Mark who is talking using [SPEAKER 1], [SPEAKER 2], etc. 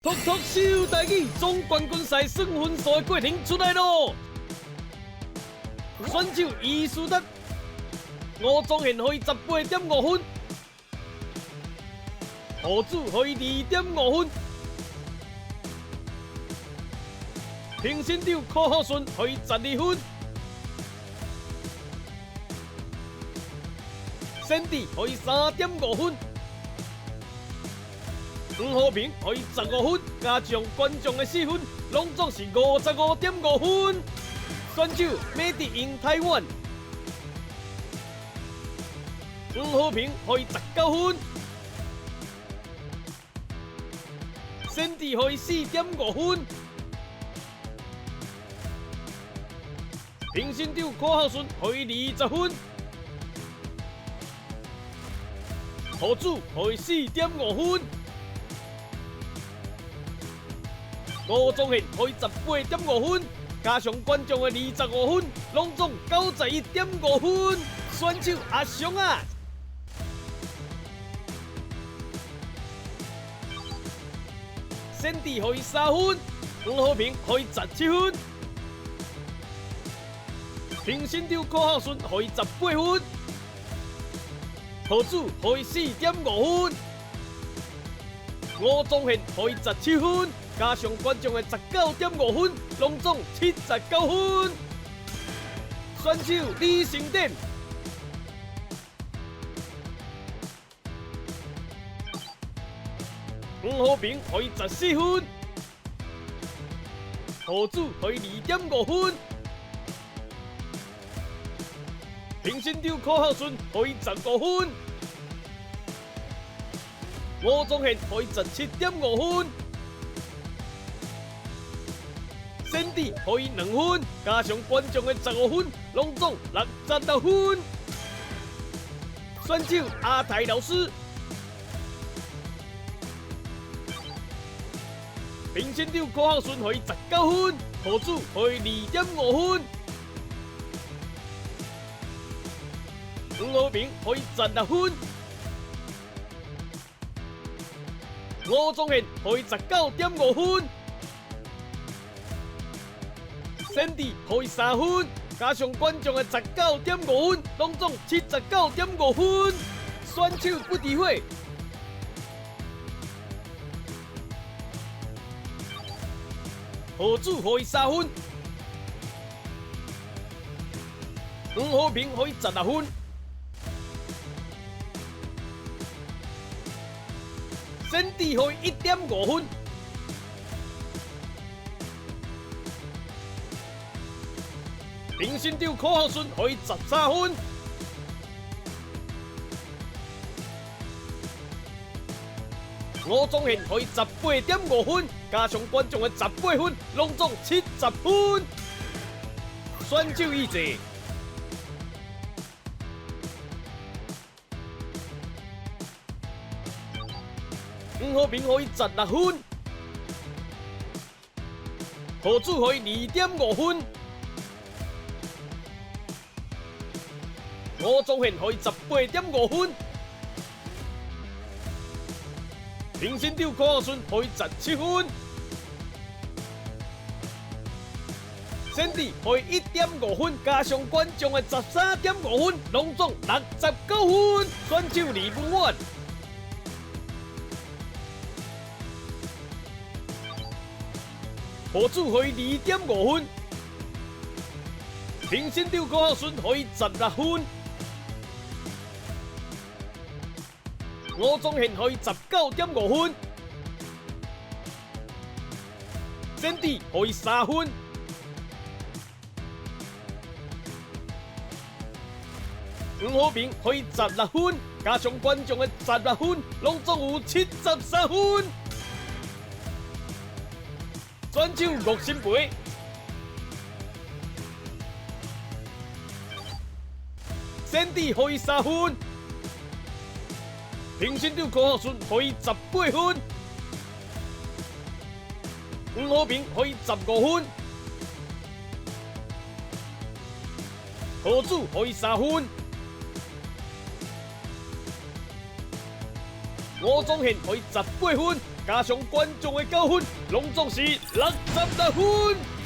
[SPEAKER 1] 托托秀台语总冠军赛算分数的过程出来咯！选手伊斯达，吴宗宪予伊18.5分，何子予伊2.5分，评审长柯浩顺予伊12分，沈智予伊3.5分。黄和平予伊15分，加上观众的4分，攏總是55.5分。選手 Made in 台灣，黃和平予伊19分，沈智予伊4.5分，評審長柯孝順予伊20分，何子予伊4.5分。吳宗憲予伊18.5分，加上觀眾的25分，攏總91.5分。選手阿雄啊，沈智予伊3分，黃和平予伊17分，評審長柯孝順予伊18分，何子予伊4.5分，吳宗憲予伊17分。加上觀眾的19.5分，攏總79分。選手李成典，黃和平予伊14分，何子予伊2.5分，評審長柯孝順予伊15分，吳宗憲予伊17.5分。沈智予伊2分，加上觀眾的15分，攏總66分。選手阿泰老師，評審長柯孝順予伊19分，何子予伊2.5分，黃和平予伊16分，吳宗憲予伊19.5分。沈智予伊3分，加上觀眾的19.5分，攏總79.5分。選手不離火，何子予伊3分，黃和平予伊16分，沈智予伊1.5分。評審長柯孝順予伊13分，吳宗憲予伊18.5分，加上觀眾的18分，攏總70分。選手意見，黃和平予伊16分，何子予伊2.5分。吳宗憲予伊18.5分，評審長柯孝順予伊17分，沈智予伊1.5分，加上觀眾的13.5分，攏總69分。選手李文遠，何子予伊2.5分，評審長柯孝順予伊16分。吳宗憲予伊19.5分，沈智予伊3分，黃和平予伊16分，加上觀眾的16分，攏總有73分。選手吳新培，沈智予伊3分。評審長柯孝順予伊18分，黃和平予伊15分，何子予伊3分，吳宗憲予伊18分，加上觀眾的9分，攏總是66分。